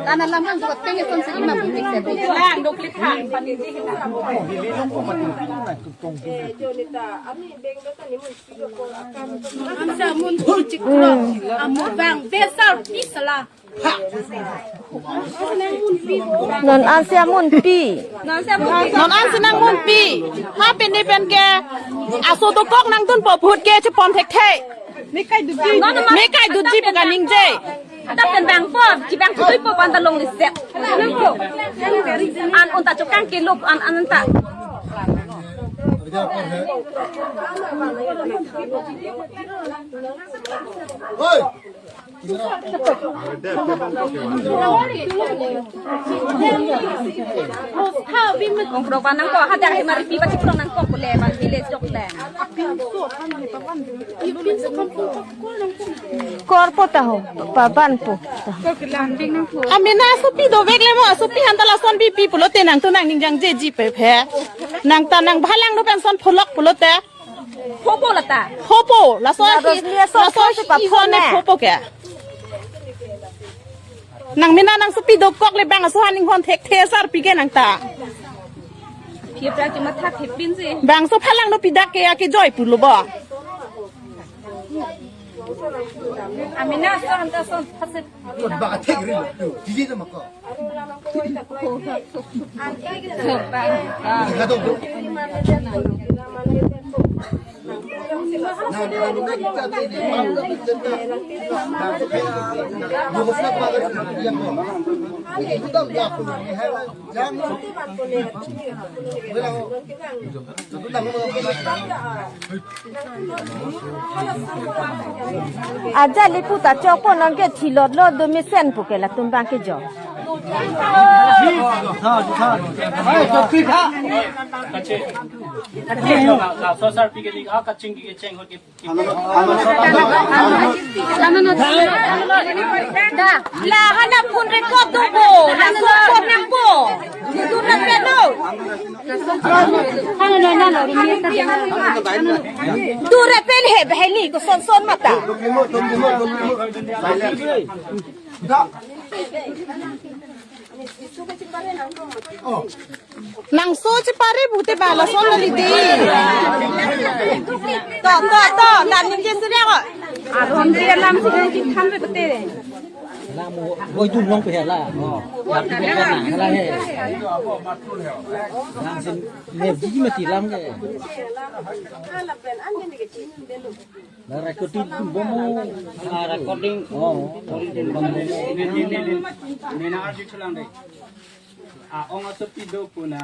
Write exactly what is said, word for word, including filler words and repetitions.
Tanah lamang buat tengah konser imam. Lang dok lihat. Ansa mun chiklo, amo bang besar pisla. Non ansi amunpi. Non ansi nangmunpi. Ha pini pen ke aso dokok nangdunpo, vote ke chepon thekthe. Mekai dutji pu kaningje. Ata pen bang po, chibang thuipo pu anta longle set. An unta chokang kelop an an anta. Oi! Ongkrok ba nangkok, hadak hemari pi pachiklo nangkok pule, ban village jok le. Korpo taho, paban po. Amena asopi dovek le mo, asopi hanta lason bipi pulote nangtum nangning jangjeji pe phe. Nangta nang bhalang do penson pholok pulote. Phopo lata. Phopo, laso laso hi, laso laso hi pa pho ne ne. Phopo ke. Nang mena nangsopi dokok le bang aso haning hon thekthe sarpi ke nangta. Phia pra ke matha thepin si. Bangso phalang do pidak ke ya ke joi pulo bo. Amena so hanta so phasit. Kot ba thek ri lo, tu, jiji tu mako. Ajali puta chokpo nonke thilot lo do mesen puke latum bang ke jo. Sosar pikir ni ah kaching ke cheng hot ke. Da, la hana phone record do bo, la so phone nang bo. Dura pelo. Dura pelo he, heli ko son son mata. Nangso chepare pute ba lason lali de. To, to, to, nangning je suri ako. Aron dia nam si nang chitham pe pete. Namo boy dun long pe la. La he. Nang sin ne ji mati lam ke. La recording pun bom. Ah, recording. Oh. Nena arju chulang deh. Ah, ong asopi do puna.